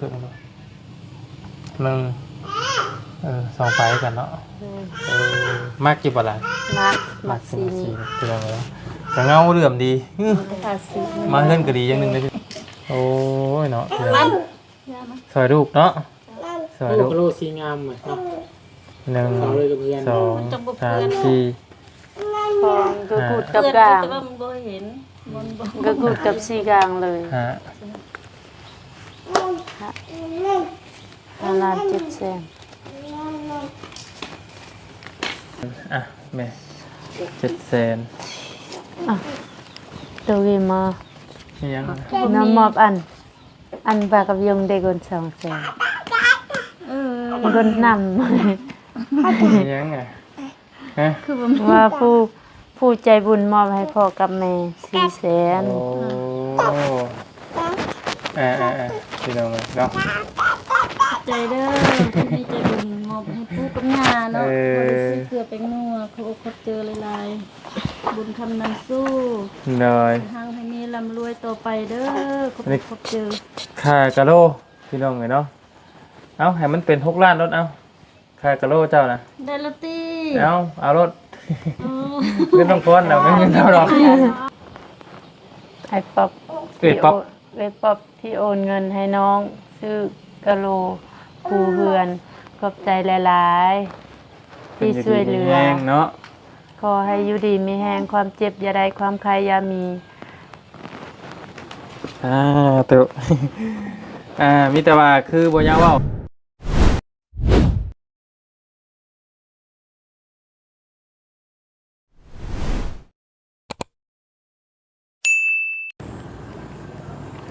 ໜຶ່ງ ເອີ ສອງປາຍຄືກັນເນາະ. ໂດຍ ເອີ ມັກຢູ່ບໍ່ລະ? ມັກ ມັກ ມັກ ມັກສີນີ້ ສີນີ້ ພີ່ນ້ອງເອີຍ ກະເງົາເຫຼື້ອມດີ. ອື ທາສີ ມາເຮືອນກະດີຢ່າງໜຶ່ງເດ້. ໂອ້ຍເນາະ ຊ່ອຍລູກເນາະ ຊ່ອຍລູກ. ໂອ້ ກະໂຫຼສີງາມເນາະ. ໜຶ່ງ ສອງ ສາມ ສີ່ ຂອງກະກູດກັບກາງ ແຕ່ວ່າມັນບໍ່ເຫັນ ມັນບໍ່ ກະກູດກັບສີກາງເລີຍ. ຫ້າ ຫ້າລ້ານເຈັດແສນ. ອ່ະ ແມ່ ເຈັດແສນ. ອ່ະ ໂຕເວມາ ອີຫຍັງ? ນຳມອບອັນ ອັນປາກັບຍົງໄດ້ເງິນສອງແສນ. ເອີ ເງິນນຳ ອີຫຍັງອະ? ຮະ? ຄືວ່າ ວ່າຜູ້ ຜູ້ໃຈບຸນມອບໃຫ້ພໍ່ກັບແມ່ສີ່ແສນ. ໂອ້ ເອີໆໆ ພີ່ນ້ອງເອີຍເນາະ ຂອບໃຈເດີ ຜູ້ໃຈບຸນມອບໃຫ້ປູ່ກັບຍ່າເນາະ. ເອີ ບໍ່ໄດ້ຊື້ເກືອແປ້ງນົວ ຂອບອົກຂອບໃຈຫຼາຍໆ ບຸນຄຳນຳສູ່. ໂດຍ ໃຫ້ຮັ່ງໃຫ້ມີ ລ່ຳລວຍຕໍ່ໄປເດີ. ຂອບອົກຂອບໃຈ. ຄ່າກະໂລ ພີ່ນ້ອງເອີຍເນາະ. ເອົາ ໃຫ້ມັນເປັນຫົກລ້ານໂລດ ເອົາ ຄ່າກະໂລເຈົ້ານະ. ໄດ້ໂລດຕິ. ເອົາ ເອົາໂລດ. ອໍ ເງິນນ້ອງພອນນະ ບໍ່ແມ່ນເງິນເຮົາດອກ. ອ້າຍປັອບ ເອື້ອຍປັອບ ທີ່ໂອ- ເອື້ອຍປັອບທີ່ໂອນເງິນໃຫ້ນ້ອງຊື້ກະໂຫຼປູເຮືອນ ຂອບໃຈຫຼາຍໆ ທີ່ຊ່ວຍເຫຼືອ. ເພິ່ນຢູ່ດີມີແຮງເນາະ ຂໍໃຫ້ຢູ່ດີມີແຮງ ຄວາມເຈັບຢ່າໄດ້ ຄວາມໄຂ້ຢ່າມີ. ສາທຸ. ອ່າ ມີແຕ່ວ່າຄືບໍ່ຢາກເວົ້າ.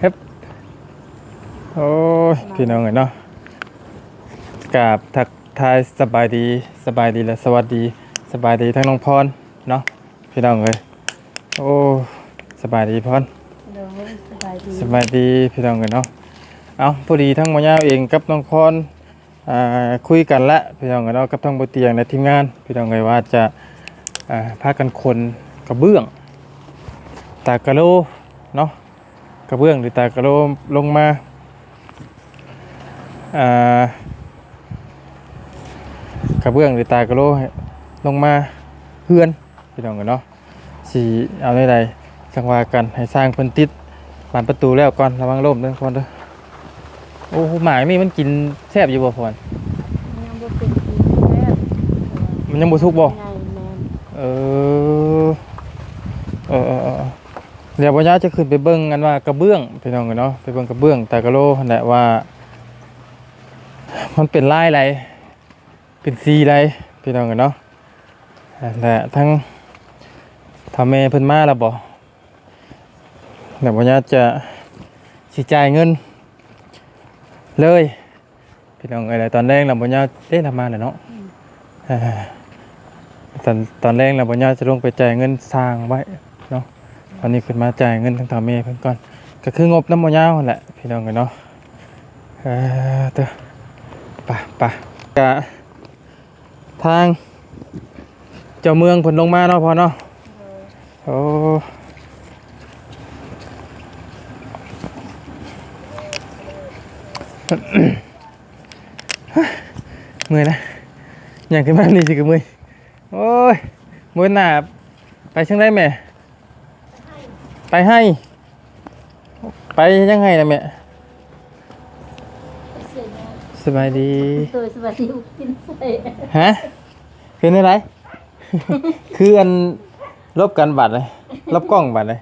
ເຮັບ ໂອ້ຍ ພີ່ນ້ອງເອີຍເນາະ ກາບທັກທາຍສະບາຍດີ ສະບາຍດີ ແລະ ສະຫວັດດີ ສະບາຍດີທັງນ້ອງພອນເນາະ ພີ່ນ້ອງເອີຍ. ໂອ້ ສະບາຍດີພອນ. ໂດຍ ສະບາຍດີ ສະບາຍດີພີ່ນ້ອງເອີຍເນາະ. ເອົ້າ ພໍດີທັງໝໍຍາວເອງກັບນ້ອງພອນ ອ່າ ຄຸຍກັນລະພີ່ນ້ອງເອີຍເນາະ ກັບທາງບໍ່ຕຽງ ແລະ ທີມງານ ພີ່ນ້ອງເອີຍ ວ່າຈະ ອ່າ ພາກັນຂົນກະເບື້ອງ ຕາກະໂລເນາະ ກະເບື້ອງ ຫຼື ຕາກະໂລລົງມາ ອ່າ ກະເບື້ອງ ຫຼື ຕາກະໂລລົງມາເຮືອນ ພີ່ນ້ອງເອີຍເນາະ. ຊິເອົາແນວໃດຈັ່ງວ່າກັນ ໃຫ້ຊ່າງເພິ່ນຕິດບານປະຕູແລ້ວກ່ອນ. ລະວັງລົ້ມເດີພອນເດີ. ໂອ້ ໝາກນີ້ມັນກິນແຊບຢູ່ບໍ່ພອນ? ຍັງບໍ່ເປັນກິນແຊບ ມັນຍັງບໍ່ສຸກບໍ່? ໃຫຍ່ ແມ່ນ. ເອີ ເອີໆໆ ດຽວບໍ່ຍາວຈະຂຶ້ນໄປເບິ່ງ ອັນວ່າກະເບື້ອງ ພີ່ນ້ອງເອີຍເນາະ ໄປເບິ່ງກະເບື້ອງຕາກະໂລຫັ້ນແຫຼະ ວ່າມັນເປັນລາຍໃດ ເປັນສີໃດ ພີ່ນ້ອງເອີຍເນາະ. ແລະ ທັງເຖົ້າແມ່ເພິ່ນມາແລ້ວບໍ່? ແລ້ວບໍ່ຍາວຈະຊິຈ່າຍເງິນເລີຍ ພີ່ນ້ອງເອີຍ. ແລະ ຕອນແລງລະບໍ່ຍາວ ເອະ ລະມາແລ້ວເນາະ. ອືມ ເອີ ຕອນ ຕອນແລງລະບໍ່ຍາວຈະລົງໄປຈ່າຍເງິນຊ່າງໄວ້ເນາະ. ຕອນນີ້ຂຶ້ນມາຈ່າຍເງິນທາງເຖົ້າແມ່ເພິ່ນກ່ອນ ກະຄືງົບນຳບໍ່ຍາວຫັ້ນແຫຼະ ພີ່ນ້ອງເອີຍເນາະ. ເອີ ເຕີ ໄປ ໄປ ກະ ທາງເຈົ້າເມືອງເພິ່ນລົງມາເນາະພໍ່ເນາະ. ໂດຍ ໂອ້ ເມື່ອຍນະ ຍ່າງຂຶ້ນມານີ້ຊິກະເມື່ອຍ. ໂອ້ຍ ມື້ໜ້າໄປເຊິ່ງໃດແມ່? ໄປໄຮ່ ໄປຫຍັງໄຮ່ນະແມ່? ສະບາຍດີ ໂດຍ ສະບາຍດີ. ກິນໃສ່ ຮະ? ເປັນຈັ່ງໃດ? ຄືອັນ ຫຼົບກັນບາດເລີຍ ຫຼົບກ້ອງບາດເລີຍ.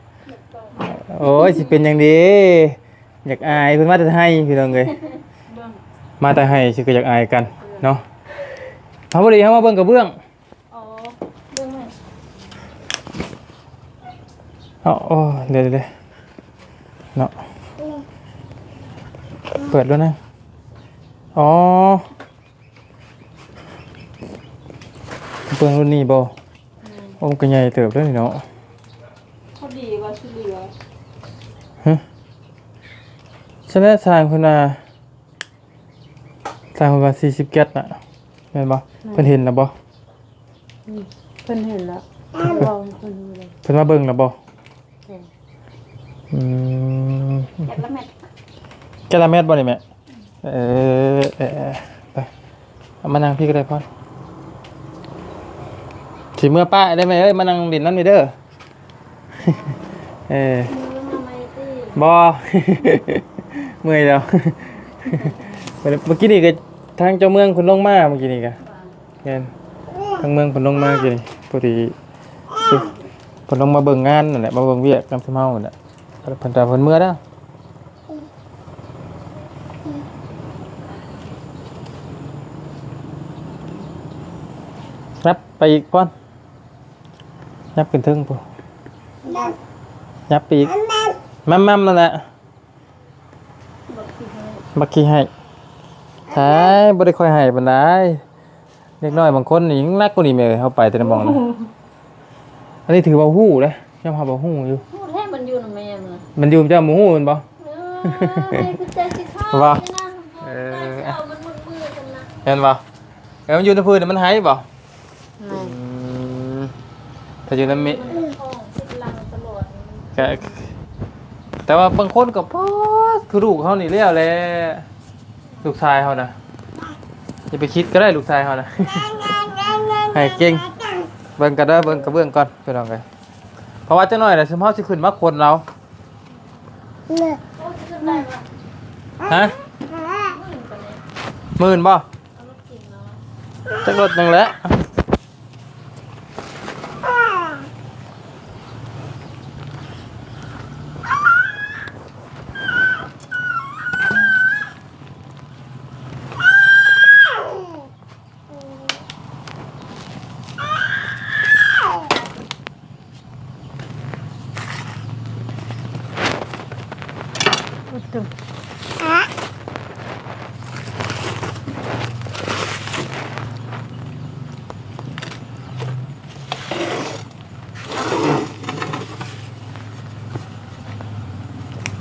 ໂອ້ຍ ຊິເປັນຫຍັງເດ ຢາກອາຍ. ເພິ່ນມາແຕ່ໄຮ່ ພີ່ນ້ອງເອີຍ ມາແຕ່ໄຮ່ຊິກະຢາກອາຍກັນເນາະ. ເຮົາພໍດີເຮົາມາເບິ່ງກະເບື້ອງ. ອໍ ເບິ່ງໃຫ້ ເອົາ ໂອ້ ເດ ເດ ເນາະ ເປີດໂລດນະ. ອໍ ເບື້ອງລຸ້ນນີ້ບໍ່? ແມ່ນ ໂອ້ ມັນກະໃຫຍ່ເຕີບເດ້ນີ້ເນາະ. ພໍດີວ່າຊິເຫຼືອ ຮະ? ຊັ້ນແຫຼະ ຊ່າງເພິ່ນວ່າ ຊ່າງເພິ່ນວ່າສີ່ສິບແກັດນະ ແມ່ນບໍ່? ແມ່ນ ເພິ່ນເຫັນລະບໍ່? ອືມ ເພິ່ນເຫັນລະ ເພິ່ນເວົ້າໃຫ້ເພິ່ນຮູ້ເລີຍ. ເພິ່ນມາເບິ່ງລະບໍ່? ແມ່ນ ອືມ ແກັດລະແມັດ ແກັດລະແມັດບໍ່ນີ້ແມ່? ອືມ ເອີ ເອີ ເອີ ໄປ ເອົາມານັ່ງພີ້ກໍໄດ້ພອນ ຊິເມືອປ້າໄດ້ແມ່ເອີຍ ມານັ່ງຫຼິ້ນນຳນີ້ເດີ. ເອີ ບໍ່ ເມື່ອຍແລ້ວ. ເມື່ອກີ້ນີ້ກໍທາງເຈົ້າເມືອງເພິ່ນລົງມາ ເມື່ອກີ້ນີ້ກໍ ແມ່ນ ທາງເມືອງເພິ່ນລົງມາກີ້ນີ້ ພໍດີເພິ່ນລົງມາເບິ່ງງານນັ້ນແຫຼະ ມາເບິ່ງວຽກນຳຊຸມເຮົານັ້ນແຫຼະ ເພິ່ນ ເພິ່ນເມືອແລ້ວ. ຍັບໄປອີກກ່ອນ ຍັບຂຶ້ນເທິງພຸ້ນ ຍັບໄປອີກ ມັມໆ ນັ້ນແຫຼະ. ບັກຂີ້ໄຮ້ ໄຮ້ ບໍ່ໄດ້ຄ່ອຍໄຮ້ປານໃດ. ເດັກນ້ອຍບາງຄົນນີ້ຍັງໜັກກວ່ານີ້ແມ່ເອີຍ ເຮົາໄປແຕ່ລະໝ່ອງນະ. ອັນນີ້ຖືວ່າຮູ້ເດ້ ຍອມຮັບວ່າຮູ້ຢູ່. ຮູ້ແທ້ ມັນຢູ່ນຳແມ່ມັນນະ ມັນຢູ່ນຳເຈົ້າບໍ່ຮູ້ແມ່ນບໍ່? ເອີ ຄືໃຈຊິເຂົ້າ ວ່າ ເອີ ໃຈຊິເຂົ້າ ມັນມືດໆ ຊັ້ນນະ ແມ່ນບໍ່? ເອີ ມັນຢູ່ໃນພື້ນມັນໄຮ້ບໍ່? ແມ່ນ ອືມ ຖ້າຢູ່ນຳແມ່ ມັນເປັນຂອງຕິດຫຼັງຕະຫຼອດ ກະ ແຕ່ວ່າບາງຄົນກໍ ປາດ ຄືລູກເຮົານີ້ແລ້ວແຫຼະ ລູກຊາຍເຮົານະ ຢ່າໄປຄິດກໍໄດ້ ລູກຊາຍເຮົານະ ໃຫ້ເກັ່ງ. ເບິ່ງກັນເດີ ເບິ່ງກະເບື້ອງກ່ອນ ພີ່ນ້ອງເອີຍ ເພາະວ່າຈັກໜ້ອຍນະ ຊຸມເຮົາຊິຂຶ້ນມາຂົນເອົາ. ຮະ? ໝື່ນບໍ່? ຈັກລົດໜຶ່ງແຫຼະ.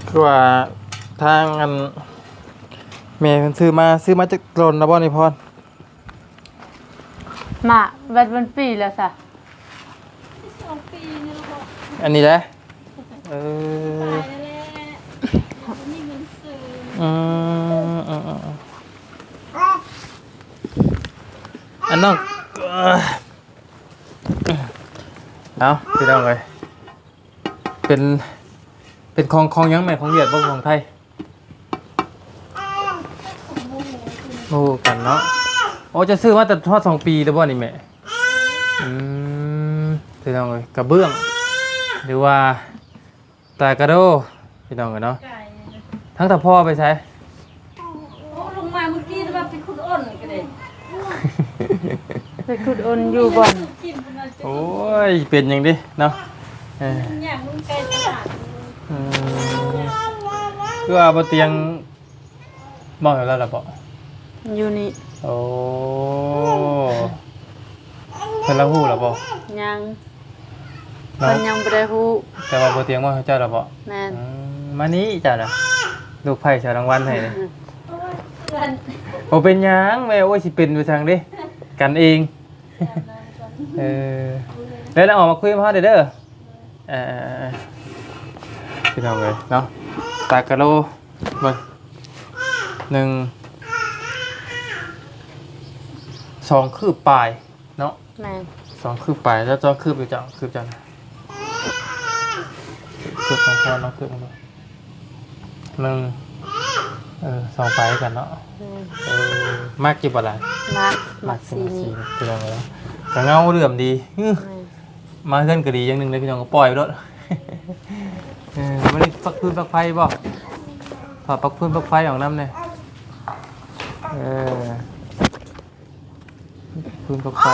ຄືວ່າທາງອັນ ແມ່ເພິ່ນຊື້ມາ ຊື້ມາຈັກດົນແລ້ວບໍ່ນີ້ພອນ? ມາເບິດເປັນປີແລ້ວຊະ ສອງປີນີ້ແຫຼະບໍ່? ອັນນີ້ແຫຼະ ເອີ ຕາຍແລ້ວແຫຼະ ບໍ່ມີເງິນຊື້. ອືມ ອືມ ອືມ ອືມ ອັນນັ້ນ ເອົາ ພີ່ນ້ອງເອີຍ ເປັນ ເປັນຂອງ ຂອງຫຍັງແມ່? ຂອງຫວຽດບໍ່? ຂອງໄທ? ບໍ່ຮູ້ກັນເນາະ. ໂອ້ ເຈົ້າຊື້ມາແຕ່ຮອດສອງປີແລ້ວບໍ່ນີ້ແມ່? ອືມ ພີ່ນ້ອງເອີຍ ກະເບື້ອງ ຫຼືວ່າຕາກະໂດ ພີ່ນ້ອງເອີຍເນາະ. ທັງຕາພໍ່ໄປໃສ? ໂອ້ ລົງມາມື້ກີ້ແລ້ວວ່າໄປຂຸດອົ່ນກໍໄດ້ ໄປຂຸດອົ່ນຢູ່ບ່ອນ. ໂອ້ຍ ເປັນຫຍັງເດເນາະ? ເອີ ອືມ ຄືວ່າບໍ່ຕຽງ ເວົ້າໃຫ້ລາວລະເບາະ? ຢູ່ນີ້. ໂອ້ ເພິ່ນລະຮູ້ລະບໍ່? ຍັງ ເນາະ ເພິ່ນຍັງບໍ່ໄດ້ຮູ້. ແຕ່ວ່າບໍ່ຕຽງເວົ້າໃຫ້ເຈົ້າລະເບາະ? ແມ່ນ. ອືມ ມານີ້ເຈົ້ານະ ລູກໃຜສາລາງວັນໃຫ້ນີ້? ບໍ່ເປັນຫຍັງແມ່. ໂອ້ຍ ຊິເປັນໄປສັງເດ ກັນເອງ. ເອີ ແລ້ວອອກມາຄຸຍມາເຮົາເດີ. ເອີ ພີ່ນ້ອງເອີຍເນາະ ຕາກະໂລ ເບິ່ງ ໜຶ່ງ ສອງຄືບປາຍເນາະ. ແມ່ນ ສອງຄືບປາຍ. ແລ້ວສອງຄືບຢູ່ເຈົ້າ ຄືບເຈົ້ານະ ຄືບຂອງພໍ່ເນາະ ຄືບຂອງ ໜຶ່ງ ເອີ ສອງປາຍຄືກັນເນາະ. ແມ່ນ ເອີ ມັກຢູ່ບໍ່ຫຼານ? ມັກ ມັກ ມັກສີນີ້ ພີ່ນ້ອງເອີຍ ກະເງົາເຫຼື້ອມດີ. ແມ່ນ ມາເຮືອນກໍດີຢ່າງໜຶ່ງເດ້ພີ່ນ້ອງ ກໍປ່ອຍໄປໂລດ. ເອີ ມື້ນີ້ປັກຟືນປັກໄຟບໍ່? ຝາກປັກຟືນປັກໄຟອອກນຳແດ່. ເອີ ຟືນກັບໄຟ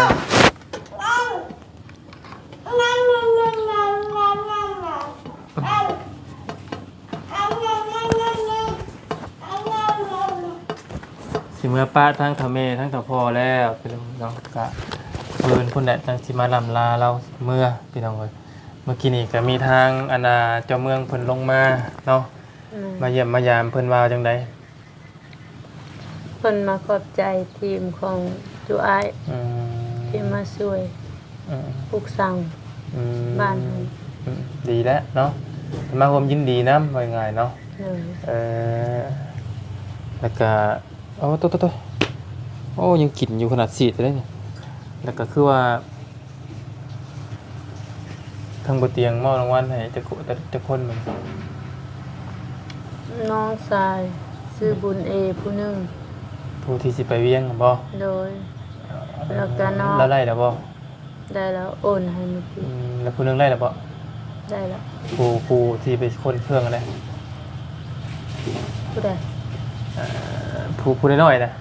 ຊິເມືອປະທັງເຖົ້າແມ່ທັງເຖົ້າພໍ່ແລ້ວ ພີ່ນ້ອງເນາະ. ກະມື້ອື່ນພຸ້ນແຫຼະ ຈັ່ງຊິມາລ່ຳລາລາວເມືອ ພີ່ນ້ອງເອີຍ. ເມື່ອກີ້ນີ້ກະມີທາງ ອັນນ່າ ເຈົ້າເມືອງເພິ່ນລົງມາເນາະ. ອືມ ມາຢ້ຽມມາຢາມ ເພິ່ນວ່າຈັ່ງໃດ? ເພິ່ນມາຂອບໃຈທີມຂອງຈຸອ້າຍ ອືມ ທີ່ມາຊ່ວຍ ອືມ ປຸກສ້າງ ອືມ ບ້ານໃຫ້. ອືມ ດີແລ້ວເນາະ ເພິ່ນມາຮ່ວມຍິນດີນຳ ວ່າງ່າຍເນາະ. ໂດຍ ເອີ ແລ້ວກະ ໂອ້ ໂຕໆໆ ໂອ້ ຍັງກິນຢູ່ຂະໜາດສີດເລີຍນີ້. ແລ້ວກະຄືວ່າ ທາງບໍ່ຕຽງມອບລາງວັນໃຫ້ຈັກຄົນ ຈັກຄົນມັນ? ນ້ອງຊາຍຊື່ບຸນເອຜູ້ໜຶ່ງ ຜູ້ທີ່ຊິໄປວຽງຫັ້ນບໍ່? ໂດຍ. ແລ້ວກະນ້ອງ ລາວໄດ້ແລ້ວບໍ່? ໄດ້ແລ້ວ ໂອນໃຫ້ມື້ກີ້. ອືມ ແລ້ວຜູ້ໜຶ່ງໄດ້ແລ້ວບໍ່? ໄດ້ແລ້ວ. ຜູ້ ຜູ້ທີ່ໄປຂົນເຄື່ອງຫັ້ນນະ? ຜູ້ໃດ? ເອີ ຜູ້ ຜູ້ນ້ອຍໆນະ?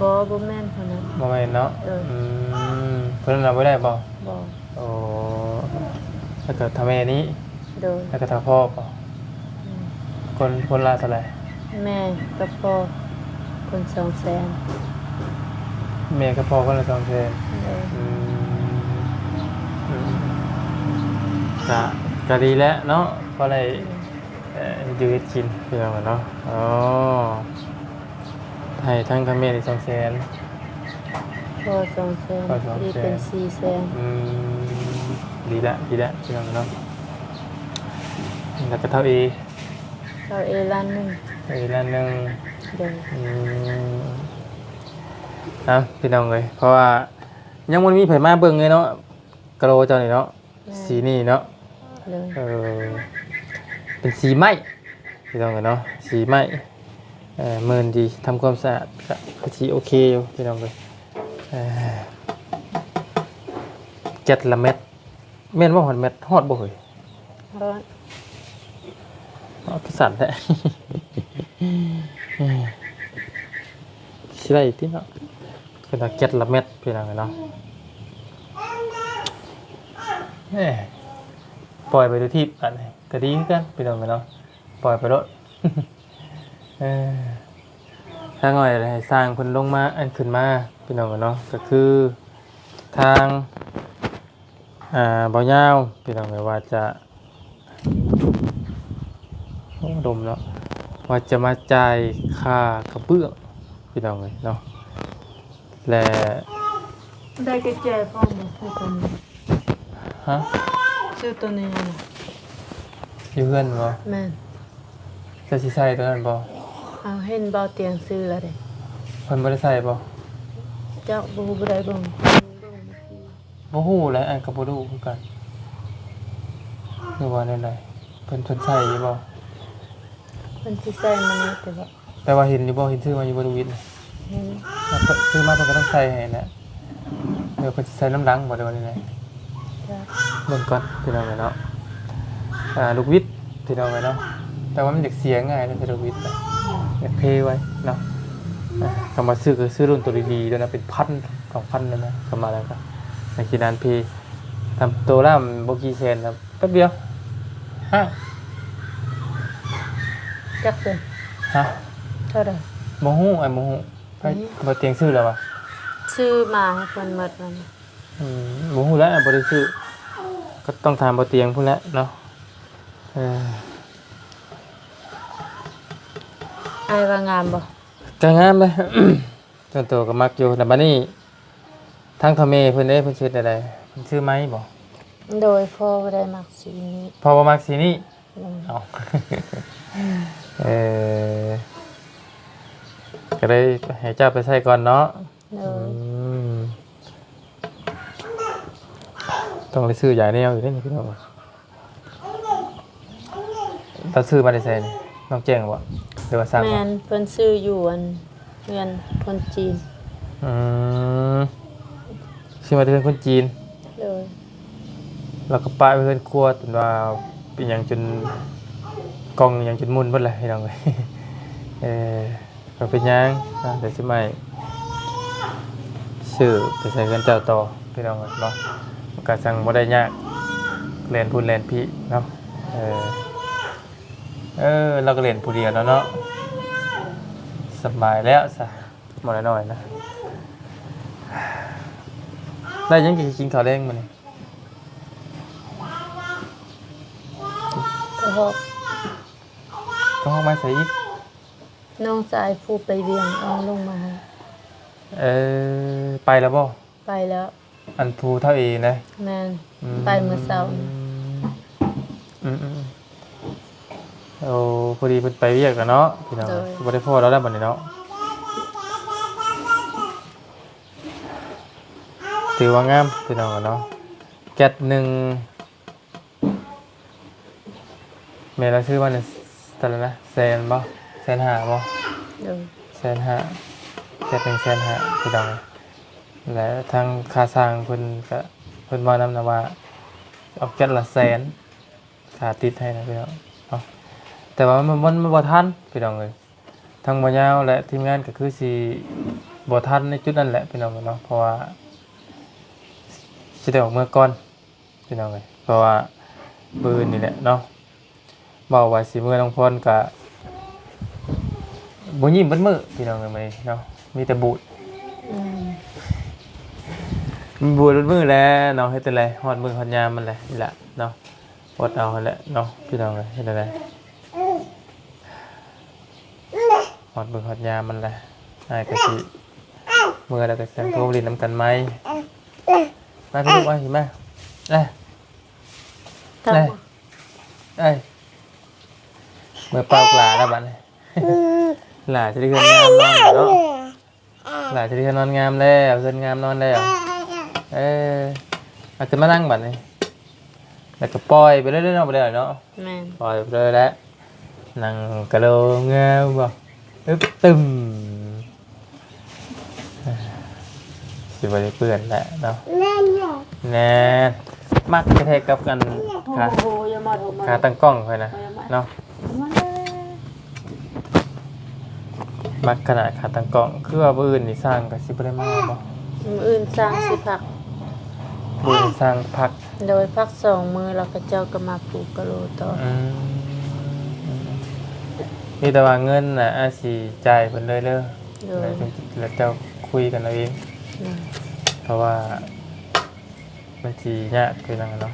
ບໍ່ ບໍ່ແມ່ນຜູ້ນັ້ນ. ບໍ່ແມ່ນເນາະ? ເອີ ອືມ ຜູ້ນັ້ນລາວບໍ່ໄດ້ບໍ່? ບໍ່. ໂອ້ ແລ້ວກະທ້າວແມ່ນີ້? ໂດຍ. ແລ້ວກະທ້າວພໍ່ບໍ່? ອືມ ຄົນ ຄົນລະເທົ່າໃດ? ແມ່ກັບພໍ່ຄົນສອງແສນ. ແມ່ກັບພໍ່ຄົນລະສອງແສນ. ໂດຍ. ອືມ ອືມ ກະ ກະດີແຫຼະເນາະ ພໍໄດ້ ອືມ ເອີ ຢູ່ເຮັດກິນ ພີ່ນ້ອງເນາະ. ອໍ ໃຫ້ທັງ ທັງແມ່ນີ້ສອງແສນ ພໍ່ສອງແສນ ພໍ່ສອງແສນ ອີກເປັນສີ່ແສນ. ອືມ ດີລະ ດີລະ ພີ່ນ້ອງເນາະ. ແລ້ວກະທ້າວເອ? ທ້າວເອລ້ານໜຶ່ງ. ເອລ້ານໜຶ່ງ. ໂດຍ. ອືມ ເອົາ ພີ່ນ້ອງເອີຍ ເພາະວ່າຍັງບໍ່ມີໃຜມາເບິ່ງເລີຍເນາະ ກະໂຫຼເຈົ້ານີ້ເນາະ. ແມ່ນ. ສີນີ້ເນາະ. ໂດຍ. ເອີ ເປັນສີໄມ້ ພີ່ນ້ອງເອີຍເນາະ ສີໄມ້. ເອີ ມື່ນດີ ທຳຄວາມສະອາດກະຄືຊິໂອເຄຢູ່ ພີ່ນ້ອງເອີຍ. ເອີ ແກັດລະແມັດ ແມ່ນບໍ່? ຮອດແມັດ ຮອດບໍ່ເຮີ້ຍ? ຮອດ. ເອົາ ຄືສັ່ນແທ້ ຊິໄດ້ຕິເນາະ. ເພິ່ນວ່າແກັດລະແມັດ ພີ່ນ້ອງເອີຍເນາະ. ແໝ່ ປ່ອຍໄປດູທີບ ອັນນີ້ກະດີຄືກັນ ພີ່ນ້ອງເອີຍເນາະ ປ່ອຍໄປໂລດ. ເອີ ທາງນ້ອຍໃຫ້ຊ່າງເພິ່ນລົງມາ ອັນ ຂຶ້ນມາ ພີ່ນ້ອງເອີຍເນາະ. ກະຄືທາງ ອ່າ ບ່າວຍາວ ພີ່ນ້ອງເອີຍ ວ່າຈະ ໂອ້ ດົມເນາະ ວ່າຈະມາຈ່າຍຄ່າກະເບື້ອງ ພີ່ນ້ອງເອີຍເນາະ ແລະ ໄດ້ກະແຈພ້ອມບໍ່? ຊື້ໂຕນີ້. ຮະ? ຊື້ໂຕນີ້ຫັ້ນນະ ຢູ່ເຮືອນບໍ່? ແມ່ນ. ເຈົ້າຊິໃສ່ໂຕນັ້ນບໍ່? ເອົາ ເຫັນບ່າວຕຽງຊື້ແລ້ວເດ້. ເພິ່ນບໍ່ໄດ້ໃສ່ບໍ່? ຈັກ ບໍ່ຮູ້ ບໍ່ໄດ້ເບິ່ງ. ບໍ່ຮູ້ແຫຼະ ອັນກະບໍ່ຮູ້ຄືກັນ ຫຼືວ່າແນວໃດ? ເພິ່ນ ເພິ່ນໃສ່ຢູ່ບໍ່? ເພິ່ນຊິໃສ່ມື້ນີ້ຕິບໍ່? ແຕ່ວ່າເຫັນຢູ່ບໍ່? ເຫັນຊື້ມາຢູ່ບໍ່ ລູກວິດ? ເຫັນ. ຊື້ມາເພິ່ນກະຕ້ອງໃສ່ໃຫ້ແຫຼະ ຫຼືວ່າເພິ່ນຊິໃສ່ນຳຫຼັງບໍ່ ຫຼືວ່າແນວໃດ? ເບິ່ງກ່ອນ ພີ່ນ້ອງເອີຍເນາະ. ອ່າ ລູກວິດ ພີ່ນ້ອງເອີຍເນາະ ແຕ່ວ່າມັນຢາກເສຍງ່າຍເນາະ ລູກວິດ ຢາກເພໄວເນາະ. ອ່າ ຄຳວ່າຊື້ກະຊື້ລຸ້ນໂຕດີໆ ໂຕນັ້ນເປັນພັນ ສອງພັນນັ້ນນະ ກະມາແລ້ວກະໃນທີ່ນັ້ນເພ ທຳໂຕລະບໍ່ກີ່ແສນນະ ແປັບດຽວ. ຮະ? ຈັກເປັນ? ຮະ? ເທົ່າໃດ? ບໍ່ຮູ້ ອ້າຍບໍ່ຮູ້. ໃຜ? ບໍ່ຕຽງຊື້ແລ້ວຫວາ? ຊື້ມາໃຫ້ເພິ່ນໝົດແລ້ວ. ອືມ ບໍ່ຮູ້ແຫຼະ ບໍ່ໄດ້ຊື້ ກະຕ້ອງຖາມບໍ່ຕຽງພຸ້ນແຫຼະເນາະ. ເອີ ອ້າຍວ່າງາມບໍ່? ກະງາມເດ້ ສ່ວນໂຕກະມັກຢູ່. ແລ້ວບາດນີ້ທາງພໍ່ແມ່ເພິ່ນເດ້ ເພິ່ນຊິເຮັດແນວໃດ? ເພິ່ນຊື້ໃໝ່ບໍ່? ໂດຍ. ພໍ່ບໍ່ໄດ້ມັກສີນີ້. ພໍ່ບໍ່ມັກສີນີ້? ໂດຍ. ເອົາ ເອີ ກະເລີຍໃຫ້ເຈົ້າໄປໃສ່ກ່ອນເນາະ. ໂດຍ. ອືມ ຕ້ອງໄດ້ຊື້ຢາຍແນວຢູ່ເດ້ນີ້ ພີ່ນ້ອງ. ລາວຊື້ມາແຕ່ໃສນີ້? ນ້ອງແຈ້ງບໍ່ ຫຼືວ່າສັ່ງ? ແມ່ນ ເພິ່ນຊື້ຢູ່ອັນ ເຮືອນຄົນຈີນ. ອືມ ຊື້ມາແຕ່ເຮືອນຄົນຈີນ. ໂດຍ. ແລ້ວກະປະໄວ້ເຮືອນຄົວ ຈົນວ່າເປັນຫຍັງ ຈົນ ກ່ອງຫຍັງຈົນໝຸ່ນເບິດແຫຼະ ພີ່ນ້ອງເອີຍ. ເອີ ບໍ່ເປັນຫຍັງເນາະ ດຽວຊິໃໝ່ ຊື້ໄປໃສ່ເຮືອນເຈົ້າຕໍ່ ພີ່ນ້ອງເອີຍເນາະ. ມັນກະຈັ່ງບໍ່ໄດ້ຍາກ ແລ່ນພຸ້ນແລ່ນພີ້ເນາະ. ເອີ ເອີ ລາວກະເຫຼັ້ນຜູ້ດຽວແລ້ວເນາະ. ສະບາຍແລ້ວຊະ ໝໍນ້ອຍໆນະ. ໄດ້ຫຍັງກິນ ກິນເຂົ້າແລງມື້ນີ້? ກະຮອກ. ກະຮອກມາໃສອີກ? ນ້ອງຊາຍຜູ້ໄປວຽງເອົາລົງມາໃຫ້. ເອີ ໄປແລ້ວບໍ່? ໄປແລ້ວ. ອັນຜູ້ເຖົ້າເອນະ? ແມ່ນ. ອືມ ໄປມື້ເຊົ້າ. ອືມ ອືມ ອືມ. ໂອ້ ພໍດີເພິ່ນໄປວຽກແລ້ວເນາະພີ່ນ້ອງ ໂດຍ ກໍບໍ່ໄດ້ພໍ້ລາວແລ້ວບັດນີ້ເນາະ. ຖືວ່າງາມພີ່ນ້ອງເນາະ ແກັດໜຶ່ງ ແມ່ນລາວຊື້ມານີ້ເທົ່າໃດນະ ແສນບໍ່ ແສນຫ້າບໍ່? ໂດຍ ແສນຫ້າ ແກັດໜຶ່ງແສນຫ້າພີ່ນ້ອງ. ແລະທາງຄ່າຊ່າງເພິ່ນກະ ເພິ່ນເວົ້ານຳນະວ່າ ເອົາແກັດລະແສນ ຄ່າຕິດໃຫ້ນະພີ່ນ້ອງເນາະ. ແຕ່ວ່າມັນ ມັນ ມັນບໍ່ທັນພີ່ນ້ອງເອີຍ ທາງບໍ່ຍາວ ແລະທີມງານກໍຄືຊິບໍ່ທັນໃນຈຸດນັ້ນແຫຼະພີ່ນ້ອງເນາະ ເພາະວ່າຊິໄດ້ອອກເມືອກ່ອນພີ່ນ້ອງເອີຍ ເພາະວ່າມື້ອື່ນນີ້ແຫຼະເນາະ ເວົ້າວ່າຊິເມືອ ນ້ອງພອນກະບໍ່ຍິ້ມເບິດມື້ພີ່ນ້ອງເອີຍ ມື້ນີ້ເນາະ ມີແຕ່ບູດ ອືມ ມັນບວດເບິດມື້ແຫຼະເນາະ ເຮັດຈັ່ງໃດ ຮອດມື້ຮອດຍາມມັນແຫຼະ ນີ້ແຫຼະເນາະ ອົດເອົາຫັ້ນແຫຼະເນາະ ພີ່ນ້ອງເອີຍ ເຮັດຈັ່ງໃດ ຮອດມື້ຮອດຍາມມັນແຫຼະ ອ້າຍກໍຊິເມືອແລ້ວ ກໍຊິໂທມາຫຼິ້ນນຳກັນໃໝ່ ມາພີ່ລູກ ມາພີ່ມາ ເອີ ເອີ ເອີ ເມືອເປົ່າຫຼ້າແລ້ວບັດນີ້ ຫຼ້າຊິໄດ້ເຮືອນງາມນອນແລ້ວເນາະ ຫຼ້າຊິໄດ້ເຮືອນນອນງາມແລ້ວ ເຮືອນງາມນອນແລ້ວ ເອີ ເອົາຂຶ້ນມານັ່ງບັດນີ້ ແລ້ວກໍປ່ອຍໄປເລື້ອຍໆເນາະ ບໍ່ໄດ້ເນາະ ແມ່ນ ປ່ອຍໄປເລີຍແຫຼະ ນັ່ງກະໂລງາມບໍ່ ອຶບ ຕຶມ ຊິບໍ່ໄດ້ເປື້ອນແຫຼະເນາະ ແມ່ນ ແນ່ນ ມັກແທ້ໆກັບອັນ ໂອ້ໂຫ ຂາ ຢ່າມາ ຢ່າມາ ຂາຕັ້ງກ້ອງຂ້ອຍນະ ເນາະ ມັກຂະໜາດຂາຕັ້ງກ້ອງ ຄືວ່າມື້ອື່ນນີ້ຊ່າງກໍຊິບໍ່ໄດ້ມາບໍ່? ມື້ອື່ນຊ່າງຊິພັກ ມື້ອື່ນຊ່າງພັກ ໂດຍ ພັກສອງມື້ ແລ້ວເຂົາເຈົ້າກໍມາປູກກະໂຫຼຕໍ່ ອືມ ມີແຕ່ວ່າເງິນນະ ອາ ຊິຈ່າຍເພິ່ນເລີຍເດີ ໂດຍ ແລ້ວເຈົ້າຄຸຍກັນເອົາເອງ ໂດຍ ເພາະວ່າມັນຊິຍາກຄືຫຍັງເນາະ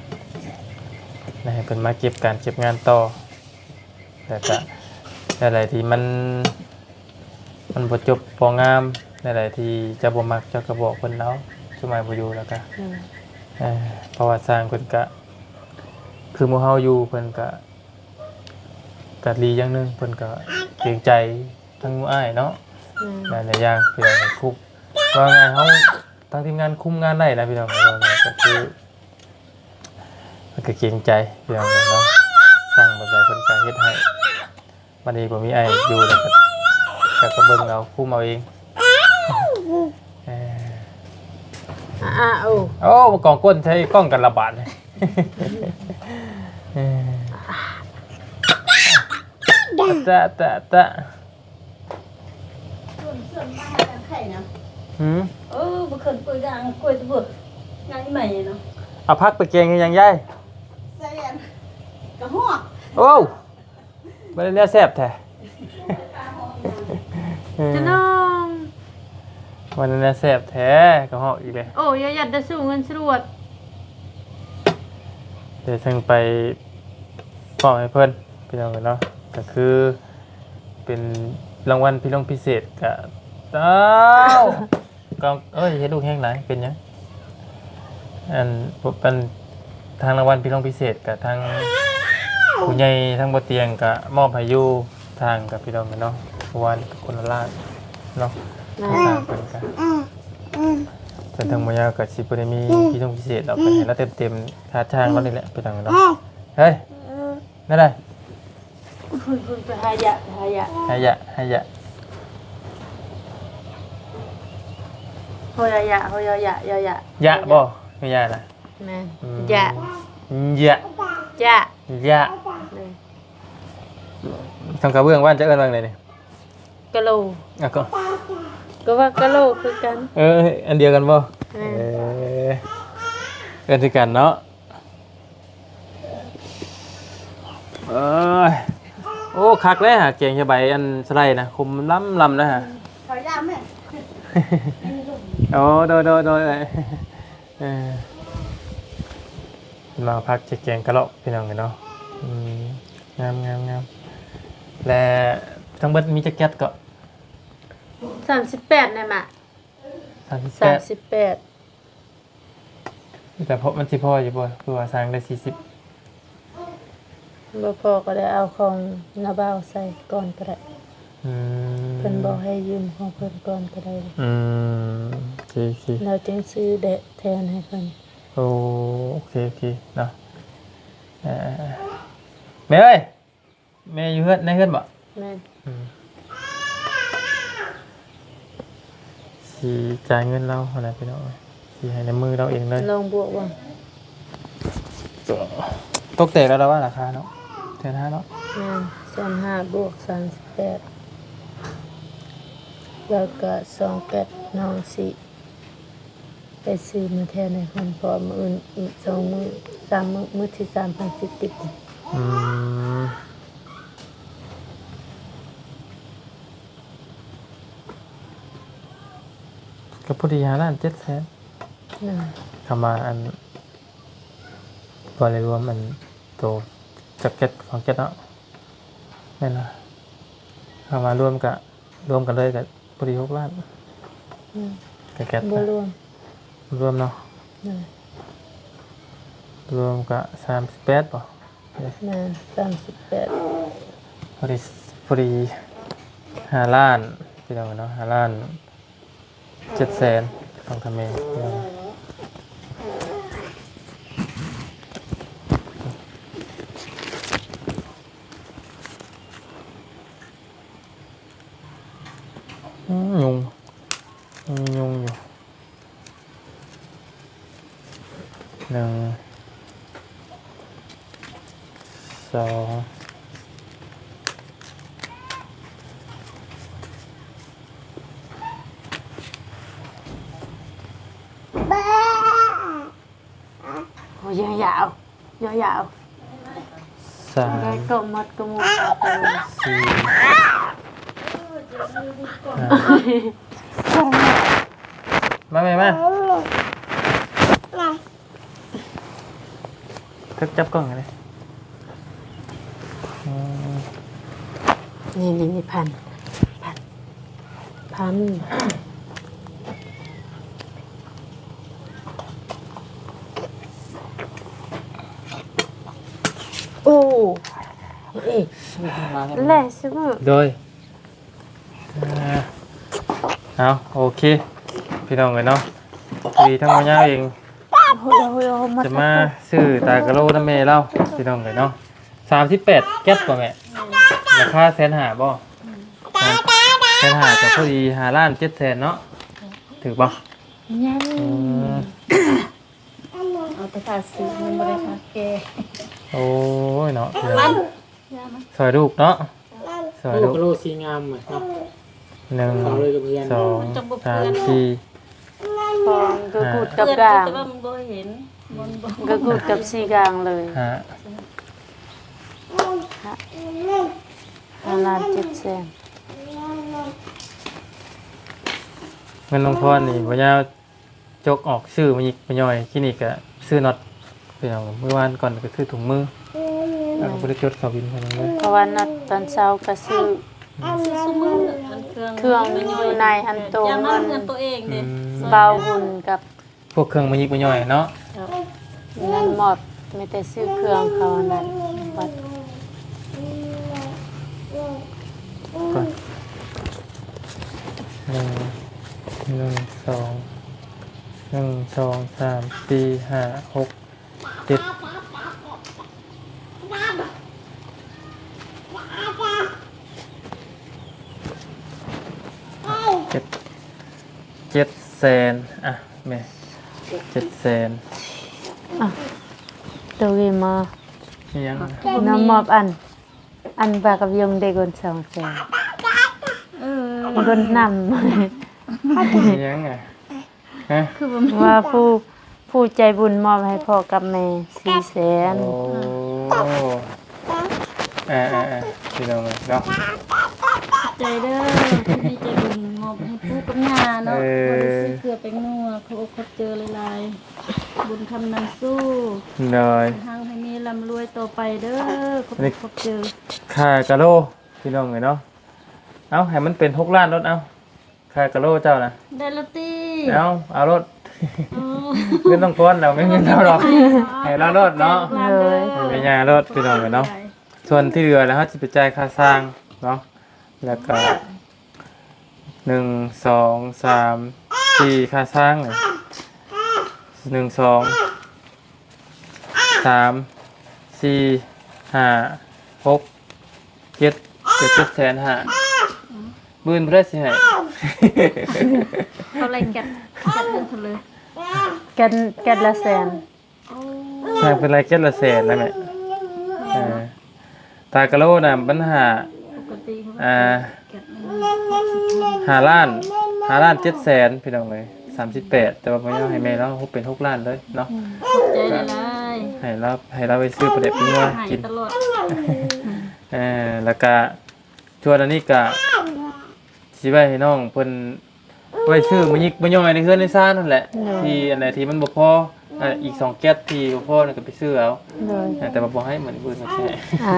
ແລ້ວໃຫ້ເພິ່ນມາເກັບການເກັບງານຕໍ່ ແລ້ວກະແນວໃດທີ່ມັນ ມັນບໍ່ຈົບບໍ່ງາມ ແນວໃດທີ່ເຈົ້າບໍ່ມັກ ເຈົ້າກໍບອກເພິ່ນເອົາ ຊຸມອ້າຍບໍ່ຢູ່ແລ້ວກະ ອືມ ເອີ ເພາະວ່າຊ່າງເພິ່ນກະ ຄືໝູ່ເຮົາຢູ່ ເພິ່ນກະ ກະດີຢ່າງໜຶ່ງ ເພິ່ນກະເກງໃຈທັງໝູ່ອ້າຍເນາະ ອືມ ຫຼາຍໆຢ່າງ ເພິ່ນກະຄຸມ ວ່າງ່າຍເຮົາ ທາງທີມງານຄຸມງານໄດ້ນະພີ່ນ້ອງ ເວົ້າງ່າຍກໍຄື ເພິ່ນກໍເກງໃຈພີ່ນ້ອງເນາະ ສັ່ງແບບໃດເພິ່ນກໍເຮັດໃຫ້ ບັດນີ້ບໍ່ມີອ້າຍຢູ່ແລ້ວກໍ ກໍ ກໍເບິ່ງເອົາ ຄຸມເອົາເອງ ເອີ ອາ ໂອ້ ໂອ້ ມາກອງກົ້ນໃສ່ກ້ອງກັນລະບາດນີ້ ເອີ ຕະ ຕະ ຕະ ສ່ວນ ສ່ວນມາຫາທາງໄຂ່ນະ ຫືມ ເອີ ບໍ່ເຄີຍເປີດກະອັງກ້ວຍຕະເບີຍາອີໃໝ່ເນາະ ເອົາຜັກໄປແກງເຮັດຫຍັງຍາຍ? ໃສ່ອັນກະຮອກ ໂອ້ ບໍ່ໄດ້ແນວແຊບແທ້ ເອີ ຂະໜອງ ບໍ່ໄດ້ແນວແຊບແທ້ ກະຮອກອີກເດ້ ໂອ້ ຢ່າຢັດດາສູ່ເງິນສະຫຼວດ ດຽວຈັ່ງໄປ ມອບໃຫ້ເພິ່ນພີ່ນ້ອງເອີຍເນາະ ກໍຄືເປັນລາງວັນພິເສດ ກໍ ອ້າວ ກໍ ເອີຍ ເຮັດລູກແຮງຫຼາຍ ເປັນຫຍັງ? ອັນ ອັນ ທາງລາງວັນພິເສດ ກໍທາງຜູ້ໃຫຍ່ທາງບໍ່ຕຽງກໍມອບໃຫ້ຢູ່ ທາງກັບພີ່ນ້ອງເນາະ ເມື່ອວານກໍຄົນລະລ້ານເນາະ ແມ່ນ ທາງເພິ່ນກໍ ແຕ່ທາງບໍ່ຍາວກໍຊິບໍ່ໄດ້ມີພິເສດດອກ ເພິ່ນໃຫ້ລາວເຕັມໆ ຄ່າຈ້າງລາວນີ້ແຫຼະ ພີ່ນ້ອງເນາະ ເຮີຍ ແນວໃດ? ພຸ້ນໆ ໄປຫາຢະ ໄປຫາຢະ ໃຫ້ຢະ ໃຫ້ຢະ ໂຮຍະ ໂຮຍະ ຍະ ຍະ ຍະ ຍະບໍ່? ແມ່ນຢານະ ແມ່ນ ອືມ ຢະ ຢະ ຢະ ຢະ ເອີ ທາງກະເບື້ອງບ້ານເຈົ້າເອີ້ນວ່າຈັ່ງໃດນີ້? ກະໂຫຼ ອ່ະ ກໍ ກໍວ່າກະໂຫຼຄືກັນ ເອີ ອັນດຽວກັນບໍ່? ແມ່ນ ເອີ ເອີ້ນຄືກັນເນາະ. ເອີຍ ໂອ້ ຄັກເລີຍຫາ ແກງໃສ່ໃບອັນສະໄລນະ ຂົມລຳໆ ນະຫາ ເຂົາຢາກແມ່ ໂອ້ ໂດຍໆ ເອີ ມາພັກຈະແກງກະເລາະ ພີ່ນ້ອງເອີຍເນາະ ອືມ ງາມໆໆ ແລະ ທັງເບິດມີຈັກແກັດເກາະ? ສາມສິບແປດ ນະມະ ສາມສິບແປດ ສາມສິບແປດ. ແຕ່ເພາະມັນຊິພໍຢູ່ບໍ່? ຄືວ່າສ້າງໄດ້ສີ່ສິບ ບໍ່ພໍກໍໄດ້ເອົາຂອງນ້າບ່າວໃສ່ກ່ອນກໍໄດ້. ອືມ ເພິ່ນບອກໃຫ້ຢືມຂອງເພິ່ນກ່ອນກໍໄດ້. ອືມ ໂອເຄ ໂອເຄ ແລ້ວຈຶ່ງຊື້ແດະແທນໃຫ້ເພິ່ນ. ໂອ້ ໂອເຄ ໂອເຄເນາະ. ເອີ ແມ່ເອີຍ ແມ່ຢູ່ເຮືອນ ໃນເຮືອນບໍ່? ແມ່ນ. ອືມ ຊິຈ່າຍເງິນລາວຫັ້ນແຫຼະພີ່ນ້ອງເອີຍ ຊິໃຫ້ໃນມືລາວເອງເລີຍ. ລອງບວກເບິ່ງ. ຕົກແຕກແລ້ວລະວ່າລາຄາເນາະ ແສນຫ້າເນາະ. ແມ່ນ ແສນຫ້າບວກສາມສິບແປດ ແລ້ວກະສອງແປດ ນ້ອງຊິ ໄປຊື້ມາແທນໃຫ້ເພິ່ນ ເພາະວ່າມື້ອື່ນອີກສອງມື້ ສາມມື້ ມື້ທີສາມເພິ່ນຊິຕິດ. ອືມ ກໍພໍດີຫ້າລ້ານເຈັດແສນ. ນະ ຄຳວ່າອັນ ບໍ່ໄດ້ລວມອັນໂຕຈັກເກັດ ຂອງເກັດເນາະ ແມ່ນບໍ່? ຄຳວ່າລວມກະ ລວມກັນເລີຍກະພໍດີຫົກລ້ານ. ອືມ ກະແກັດ ບໍ່ລວມ ລວມເນາະ. ໂດຍ ລວມກະສາມສິບແປດບໍ່? ແມ່ນ ສາມສິບແປດ. ພໍດີ ພໍດີຫ້າລ້ານ ພີ່ນ້ອງເນາະ ຫ້າລ້ານ ເຈັດແສນ ຂອງທາແມ່. ອືມ ຍຸງ ຍັງມີຍຸງຢູ່. ໜຶ່ງ ສອງ ໂອ້ຍ ຍາວໆ ຍາວໆ ສາມ ໄດ້ເກາະໝົດກະໝູ່ ສີ່ ຫ້າ ມາແມ່ມາ ຈັບ ຈັບກ້ອງໃຫ້ແດ່. ອືມ ນີ້ໆໆ ພັນ ພັນ ພັນ. ໂອ້ ເອີ ແລະ ຊິມື້ ໂດຍ ອ່າ ເອົາ ໂອເຄ ພີ່ນ້ອງເອີຍເນາະ ດີທັງໝົດຍາວເອງ ໂອ້ຍ ໂອ້ຍ ໂອ້ຍ ຈະມາຊື້ຕາກະໂລນຳແມ່ລາວ ພີ່ນ້ອງເອີຍເນາະ. ສາມສິບແປດແກັດບໍ່ແມ່? ລາຄາແສນຫ້າບໍ່? ແສນຫ້າ ກໍພໍດີຫ້າລ້ານເຈັດແສນເນາະ ຖືກບໍ່? ຍັງ ອືມ ເອົາແຕ່ຄ່າຊື້ ຍັງບໍ່ໄດ້ຄ່າແກ່. ໂອ້ຍເນາະ ຊ່ອຍລູກເນາະ ຊ່ອຍລູກ. ໂອ້ ກະໂລສີງາມເນາະ ໜຶ່ງ ສອງ ສາມ ສີ່ ຂອງກະກູດກັບກາງ ແຕ່ວ່າມັນບໍ່ເຫັນ ມັນບໍ່ ກະກູດກັບສີກາງເລີຍ. ຫ້າ ຫ້າລ້ານເຈັດແສນ. ເງິນນ້ອງພອນນີ້ບໍ່ຍາວ ຈົກອອກ ຊື້ມາຍິກມາຍ່ອຍ ຄລິນິກກະຊື້ນັອດ ພີ່ນ້ອງ. ມື້ວານກ່ອນກະຊື້ຖົງມື ແລ້ວກະບໍ່ໄດ້ຈົດເຂົ້າບິນເທົ່ານັ້ນເລີຍ ເພາະວ່ານັອດຕອນເຊົ້າກະຊື້ ຊື້ຊຸມື້ ອັນເຄື່ອງ ເຄື່ອງຢູ່ໃນຫັ້ນໂຕເງິນ ເງິນໂຕເອງເດ້ ອືມ ເບົາບຸນກັບ ພວກເຄື່ອງມາຍິກມາຍ່ອຍເນາະ. ເຈົ້າ ເງິນໝົດ ມີແຕ່ຊື້ເຄື່ອງເຂົານັ້ນ ບັດ ກ່ອນ ໜຶ່ງ ໜຶ່ງ ສອງ ໜຶ່ງ ສອງ ສາມ ສີ່ ຫ້າ ຫົກ ເຈັດ ເຈັດ ເຈັດແສນ ອ່ະ ແມ່ ເຈັດແສນ. ອ່ະ ໂຕເກມາ ອີຫຍັງ? ນ້ອງມອບອັນ ອັນປາກັບຍົງເດ ເງິນສອງແສນ. ເອີ ເງິນນຳ ອີຫຍັງອະ? ຮະ? ຄືວ່າ ວ່າຜູ້ ຜູ້ໃຈບຸນມອບໃຫ້ພໍ່ກັບແມ່ສີ່ແສນ. ໂອ້ ເອີໆໆ ພີ່ນ້ອງເອີຍເນາະ ຂອບໃຈເດີ ຜູ້ໃຈບຸນມອບໃຫ້ປູ່ກັບຍ່າເນາະ ເອີ ພໍໄດ້ຊື້ເກືອແປ້ງນົວ. ຂອບອົກຂອບໃຈຫຼາຍໆ ບຸນຄຳນຳສູ່ ໂດຍ ໃຫ້ຮັ່ງໃຫ້ມີ ລ່ຳລວຍຕໍ່ໄປເດີ. ຂອບອົກຂອບໃຈ. ຄ່າກະໂລ ພີ່ນ້ອງເອີຍເນາະ ເອົາ ໃຫ້ມັນເປັນຫົກລ້ານໂລດ ເອົາ. ຄ່າກະໂລເຈົ້ານະ ໄດ້ໂລດຕິ ເອົາ ເອົາໂລດ. ອໍ ເງິນນ້ອງພອນ ເອົາແມ່ນເງິນເຮົາດອກ ໃຫ້ລາວໂລດເນາະ ໂດຍ ໃຫ້ແມ່ຍ່າໂລດ ພີ່ນ້ອງເອີຍເນາະ. ສ່ວນທີ່ເຫຼືອແລ້ວເຮົາຊິໄປຈ່າຍຄ່າຊ່າງເນາະ ແລ້ວກໍ ໜຶ່ງ ສອງ ສາມ ສີ່ ຄ່າຊ່າງ ໜຶ່ງ ສອງ ສາມ ສີ່ ຫ້າ ຫົກ ເຈັດ ເຈັດ ເຈັດແສນຫ້າ ໝື່ນບໍ່ໄດ້ຊິໃຫ້ ເຂົາໄລ່ແກັດ ແກັດເງິນເຂົາເລີຍ ແກັດ ແກັດລະແສນ ໂອ້ ຊ່າງເພິ່ນໄລ່ແກັດລະແສນນະແມ່ ເອີ ຕາກະໂລນະມັນຫ້າ ປົກກະຕິ ອ່າ ແກັດເງິນ ຫ້າລ້ານ ຫ້າລ້ານເຈັດແສນ ພີ່ນ້ອງເອີຍ ສາມສິບແປດ ແຕ່ວ່າບໍ່ຍອມໃຫ້ແມ່ລາວຫົກ ເປັນຫົກລ້ານເລີຍເນາະ ອືມ ຂອບໃຈຫຼາຍໆ ໃຫ້ລາວ ໃຫ້ລາວໄປຊື້ປາແດກປີງົວກິນ ໃຫ້ຕະຫຼອດ ເອີ ແລ້ວກະ ສ່ວນອັນນີ້ກະຊິໄວ້ໃຫ້ນ້ອງເພິ່ນໄວ້ຊື້ມາຍິກມາຍ່ອຍໃນເຮືອນໃນຊານຫັ້ນແຫຼະ ໂດຍ ທີ່ອັນໃດທີ່ມັນບໍ່ພໍ ອ່າ ອີກສອງແກັດທີ່ບໍ່ພໍນັ້ນກໍໄປຊື້ເອົາ ໂດຍ ແຕ່ວ່າບໍ່ໃຫ້ ມື້ອື່ນມາໃຊ້ ອ່າ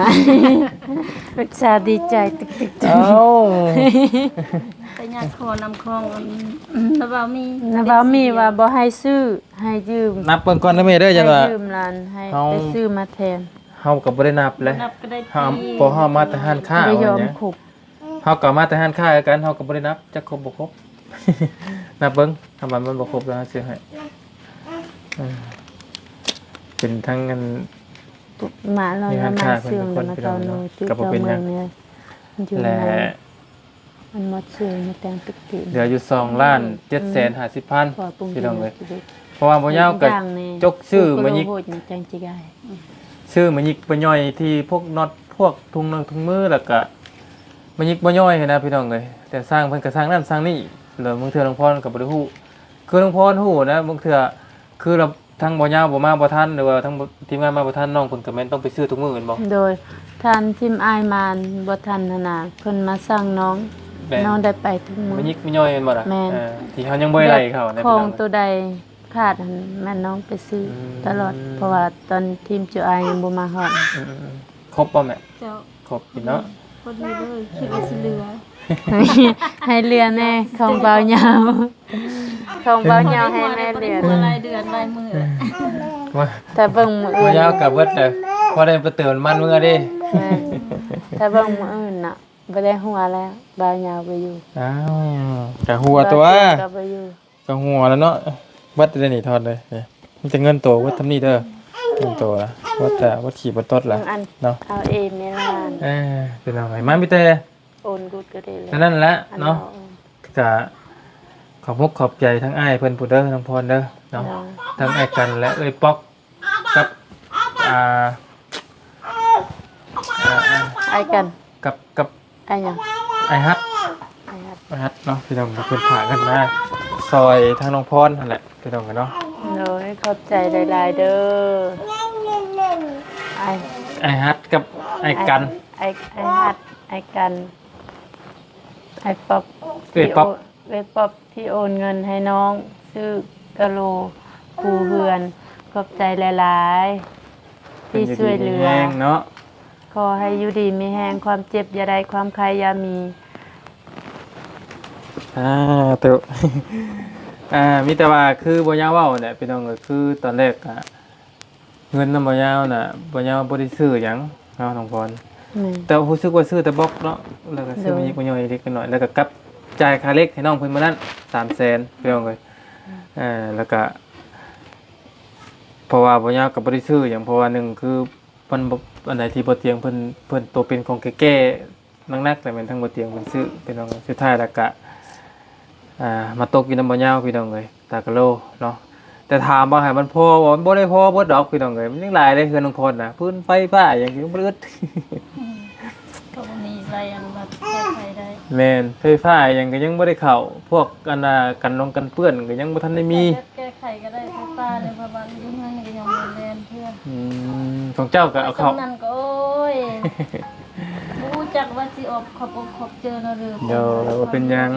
ອຸດສ່າດີໃຈຕຶກໆ ເອົ້າ ໄປຍາດຂໍນຳຂອງອັນນະບ່າວມີ ນະບ່າວມີວ່າບໍ່ໃຫ້ຊື້ ໃຫ້ຢືມ ນັບເບິ່ງກ່ອນເດີແມ່ເດີ ຈັ່ງວ່າໃຫ້ຢືມຫຼານ ໃຫ້ໄປຊື້ມາແທນ ເຮົາກໍບໍ່ໄດ້ນັບແຫຼະ ເຮົາ ເພາະເຮົາມາແຕ່ຮ້ານຄ້າ ບໍ່ຍອມຄົບ ເຮົາກໍມາແຕ່ຮ້ານຄ້າຄືກັນ ເຮົາກໍບໍ່ໄດ້ນັບ ຈັກຄົບບໍ່ຄົບ ນັບເບິ່ງ ຖ້າວ່າມັນບໍ່ຄົບແລ້ວເຮົາຊື້ໃຫ້ ເອີ ເປັນທັງອັນ ມາເນາະ ມີຮ້ານຄ້າເພິ່ນເປັນຄົນ ມາເຈົ້າເນາະ ກໍບໍ່ເປັນຫຍັງ ຢູ່ເຈົ້າເມືອງນີ້ ຢູ່ ແລະ ໃນ ມັນໝົດຊື່ມາແຕ່ງປິກກີ້ ເຫຼືອຢູ່ສອງລ້ານເຈັດແສນຫ້າສິບພັນ ພີ່ນ້ອງເອີຍ ເພາະວ່າບໍ່ຍາວກໍຈົກຊື້ມາຍິກ ຊື້ມາຍິກມາຍ່ອຍທີ່ພວກນັອດພວກທຸງໜຶ່ງທຸງມື ແລ້ວກໍມາຍິກມາຍ່ອຍຫັ້ນນະ ພີ່ນ້ອງເອີຍ ແຕ່ຊ່າງເພິ່ນກໍຊ່າງນັ້ນຊ່າງນີ້ ແລ້ວບາງເທື່ອນ້ອງພອນກໍບໍ່ໄດ້ຮູ້ ຄືນ້ອງພອນຮູ້ນະ ບາງເທື່ອ ຄືລະ ທາງບໍ່ຍາວບໍ່ມາບໍ່ທັນ ຫຼືວ່າທາງທີມງານມາບໍ່ທັນ ນ້ອງເພິ່ນກໍແມ່ນຕ້ອງໄປຊື້ທຸກມື້ແມ່ນບໍ່? ໂດຍ ທ່ານທີມອ້າຍມາບໍ່ທັນຫັ້ນນະ ເພິ່ນມາສັ່ງນ້ອງ ແມ່ນ ນ້ອງໄດ້ໄປທຸກມື້ ມາຍິກມາຍ່ອຍແມ່ນບໍ່ລະ? ແມ່ນ ເອີ ທີ່ເຮົາຍັງບໍ່ໄດ້ໄລ່ເຂົາ ແບບຂອງໂຕໃດຂາດຫັ້ນ ແມ່ນນ້ອງໄປຊື້ ອືມ ຕະຫຼອດ ເພາະວ່າຕອນທີມຈຸອ້າຍຍັງບໍ່ມາຮອດ ອືມໆໆ ຄົບບໍ່ແມ່? ເຈົ້າ ຄົບຢູ່ເນາະ ພໍດີເລີຍ ຄິດວ່າຊິເຫຼືອ ໃຫ້ເຫຼືອແດ່ ຂອງບ່າວຍາວ ຂອງບ່າວຍາວໃຫ້ແມ່ເຫຼືອ ບໍ່ໄດ້ຫົວຫຼາຍເດືອນຫຼາຍມື້ແລ້ວ ຖ້າເບິ່ງມື້ອື່ນ ບ່າວຍາວກໍເບິດແລ້ວ ພໍໄດ້ໄປເຕີມນ້ຳມັນເມືອເດ້ ແມ່ນ ຖ້າເບິ່ງມື້ອື່ນນະ ບໍ່ໄດ້ຫົວແລ້ວ ບ່າວຍາວບໍ່ຢູ່ ອ້າວ ກະຫົວຕົວະ ກໍບໍ່ຢູ່ ກໍຫົວແລ້ວເນາະ ເບິດແລ້ວນີ້ ຖອດເລີຍນີ້ ມີແຕ່ເງິນໂຕ ເບິດສ່ຳນີ້ເດີ ເງິນໂຕລະ ເບິດລະ ເບິດຂີດເບິດຕົດລະ ເນາະ ເອົາເອງແມ່ນລະ ເອີ ພີ່ນ້ອງເອີຍ ມາມີແຕ່ ໂອນກຸດກໍໄດ້ແລ້ວ ນັ້ນແຫຼະເນາະ ກະຂອບອົກຂອບໃຈທັງອ້າຍເພິ່ນພຸ້ນເດີ ນ້ອງພອນເດີເນາະ ທັງອ້າຍກັນ ແລະ ເອື້ອຍປອກ ກັບ ອ່າ ອ້າຍກັນ ກັບ ກັບ ອ້າຍຫຍັງ? ອ້າຍຮັດ ອ້າຍຮັດ ອ້າຍຮັດເນາະ ພີ່ນ້ອງ ເພິ່ນພາກັນມາຊ່ອຍທາງນ້ອງພອນຫັ້ນແຫຼະ ພີ່ນ້ອງເນາະ ໂດຍ ຂອບໃຈຫຼາຍໆເດີ ອ້າຍ ອ້າຍຮັດກັບອ້າຍກັນ ອ້າຍ ອ້າຍຮັດ ອ້າຍກັນ ອ້າຍປອບ ເອື້ອຍປອບ ທີ່ໂອ ເອື້ອຍປອບທີ່ໂອນເງິນໃຫ້ນ້ອງຊື້ກະໂຫຼປູເຮືອນ ຂອບໃຈຫຼາຍໆ ທີ່ຊ່ວຍເຫຼືອ ເພິ່ນຢູ່ດີມີແຮງເນາະ ຂໍໃຫ້ຢູ່ດີມີແຮງ ຄວາມເຈັບຢ່າໄດ້ ຄວາມໄຂ້ຢ່າມີ ສາທຸ ອ່າ ມີແຕ່ວ່າຄືບໍ່ຢາກເວົ້າແຫຼະ ພີ່ນ້ອງເອີຍ ຄືຕອນແລກກະ ເງິນນຳບໍ່ຍາວນະ ບໍ່ຍາວບໍ່ໄດ້ຊື້ຫຍັງເນາະ ນ້ອງພອນ ແມ່ນ ແຕ່ຮູ້ສຶກວ່າຊື້ແຕ່ບລັອກເນາະ ແລ້ວກໍຊື້ ໂດຍ ມາຍິກມາຍ່ອຍເລັກນ້ອຍ ແລ້ວກໍກັບຈ່າຍຄ່າເຫຼັກໃຫ້ນ້ອງເພິ່ນມື້ນັ້ນ ສາມແສນ ພີ່ນ້ອງເອີຍ ເອີ ແລ້ວກໍ ເພາະວ່າບໍ່ຍາວກໍບໍ່ໄດ້ຊື້ຫຍັງ ເພາະວ່າໜຶ່ງຄືມັນບໍ່ ອັນໃດທີ່ບໍ່ຕຽງເພິ່ນ ເພິ່ນໂຕເປັນຂອງແກ່ໆ ໜັກໆ ແລ້ວແມ່ນທັງບໍ່ຕຽງເພິ່ນຊື້ ພີ່ນ້ອງ ສຸດທ້າຍແລ້ວກະ ອ່າ ມາຕົກຢູ່ນຳບໍ່ຍາວ ພີ່ນ້ອງເອີຍ ຕາກະໂລເນາະ ແຕ່ຖາມວ່າໃຫ້ມັນພໍບໍ່ ມັນບໍ່ໄດ້ພໍເບິດດອກ ພີ່ນ້ອງເອີຍ ມັນຍັງຫຼາຍເດ້ ເຮືອນນ້ອງພອນນະ ພື້ນໄຟຟ້າຫຍັງຍັງບໍ່ໄດ້ອຶດ ອືມ ກໍບໍ່ມີໃຜອັນວ່າແກ້ໄຂໄດ້ ແມ່ນ ໄຟຟ້າຫຍັງກໍຍັງບໍ່ໄດ້ເຂົ້າ ພວກອັນນ່າ ກັນນອງກັນເປື້ອນກໍຍັງບໍ່ທັນໄດ້ມີ ແກ້ໄຂກໍໄດ້ ໄຟຟ້າໃນບ້ານຢູ່ເຮືອນນີ້ກໍຍັງບໍ່ແລ່ນເທື່ອ ອືມ ຂອງເຈົ້າກໍເອົາເຂົ້າ ສ່ຳນັ້ນກໍ ໂອ້ຍ ບໍ່ຮູ້ຈັກວ່າຊິອອກຂອບອົກຂອບໃຈເນາະ ຫຼື ໂດຍ ບໍ່ເປັນຫຍັງ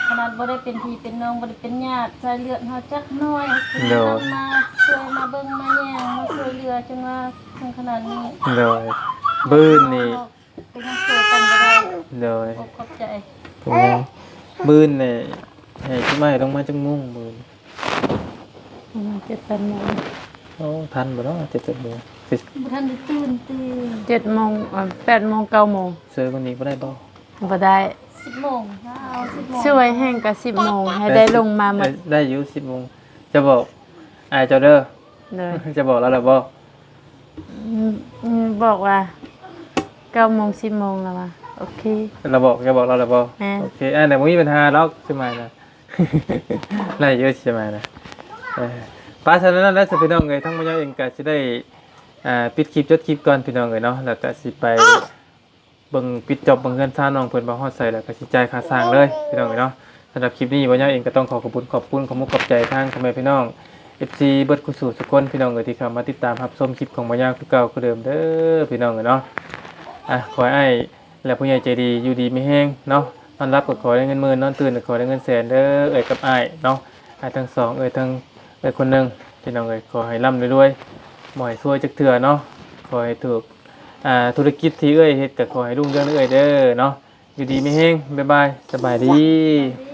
ຂະໜາດບໍ່ໄດ້ເປັນພີ່ເປັນນ້ອງ ບໍ່ໄດ້ເປັນຍາດສາຍເລືອດເຮົາຈັກໜ້ອຍ ໂດຍ ມາຊ່ວຍມາເບິ່ງມາແຍງ ມາຊ່ວຍເຫຼືອຈົນວ່າເຖິງຂະໜາດນີ້ ໂດຍ ບືນນີ້ ກໍຍັງຊ່ວຍກັນບໍ່ໄດ້ ໂດຍ ຂອບໃຈ ເປັນຫຍັງ ບືນນີ້ ໃຫ້ຊິມາໃຫ້ລົງມາຈັກໂມງບືນ? ປະມານເຈັດແປດໂມງ ໂອ້ ທັນບໍ່ເນາະ ເຈັດແປດໂມງ? ບໍ່ທັນໄດ້ຕື່ນຕິ. ເຈັດໂມງເອີແປດໂມງເກົ້າໂມງ ຊ່ວຍເບິ່ງອີກບໍ່ໄດ້ບໍ່? ບໍ່ໄດ້. ສິບໂມງ ເອົາສິບໂມງ ຊ່ວຍແຮງກໍສິບໂມງ ໃຫ້ໄດ້ລົງມາໝົດ. ເອີ ໄດ້ຢູ່ສິບໂມງ. ຈະບອກອ້າຍເຈົ້າເດີ. ໂດຍ. ຈະບອກລາວແລ້ວບໍ່? ອືມ ອືມ ບອກວ່າເກົ້າໂມງສິບໂມງແລ້ວວ່າ ໂອເຄ. ລາວບອກ ຈະບອກລາວແລ້ວບໍ່? ແມ່ນ. ໂອເຄ ອັນນັ້ນບໍ່ມີບັນຫາດອກ ສະໄໝນະ ໄດ້ຢູ່ ສະໄໝນະ. ເອີ ປະຊະນັ້ນແຫຼະ ພີ່ນ້ອງເອີຍ ທາງບໍ່ຍາວເອງກໍຊິໄດ້ ອ່າ ປິດຄລິບ ຈົບຄລິບກ່ອນ ພີ່ນ້ອງເອີຍເນາະ ແລ້ວກໍຊິໄປ ເບິ່ງປິດຈອບເບິ່ງເຮືອນຊານນ້ອງເພິ່ນວ່າຮອດໃສ ແລ້ວກໍຊິຈ່າຍຄ່າສ້າງເລີຍ ພີ່ນ້ອງເອີຍເນາະ. ສຳລັບຄລິບນີ້ ບໍ່ຍາວເອງກໍຕ້ອງຂໍຂອບຄຸນຂອບຄຸນ ຂອບມຸກຂອບໃຈທາງພໍ່ແມ່ພີ່ນ້ອງ ເອັຟຊີ ເບິດຄູ່ສູ່ທຸກຄົນ ພີ່ນ້ອງເອີຍ ທີ່ເຂົ້າມາຕິດຕາມຮັບຊົມຄລິບຂອງບໍ່ຍາວຄືເກົ່າຄືເດີມເດີ ພີ່ນ້ອງເອີຍເນາະ. ອ່າ ຂໍໃຫ້ອ້າຍ ແລະ ຜູ້ໃຫຍ່ໃຈດີຢູ່ດີມີແຮງເນາະ. ນອນຫຼັບກໍຂໍໄດ້ເງິນໝື່ນ ນອນຕື່ນກໍຂໍໄດ້ເງິນແສນເດີ ເອື້ອຍກັບອ້າຍເນາະ. ອ້າຍທັງສອງ ເອື້ອຍທັງ ເອື້ອຍຄົນໜຶ່ງ ພີ່ນ້ອງເອີຍ ຂໍໃຫ້ລ່ຳລວຍ ບໍ່ໃຫ້ຊວຍຈັກເທື່ອເນາະ. ຂໍໃຫ້ຖືກ ອ່າ ທຸລະກິດທີ່ເອື້ອຍເຮັດກໍຂໍໃຫ້ລຸ່ງເຮືອງເອື້ອຍເດີເນາະ. ຢູ່ດີມີແຮງ ບາຍບາຍ ສະບາຍດີ.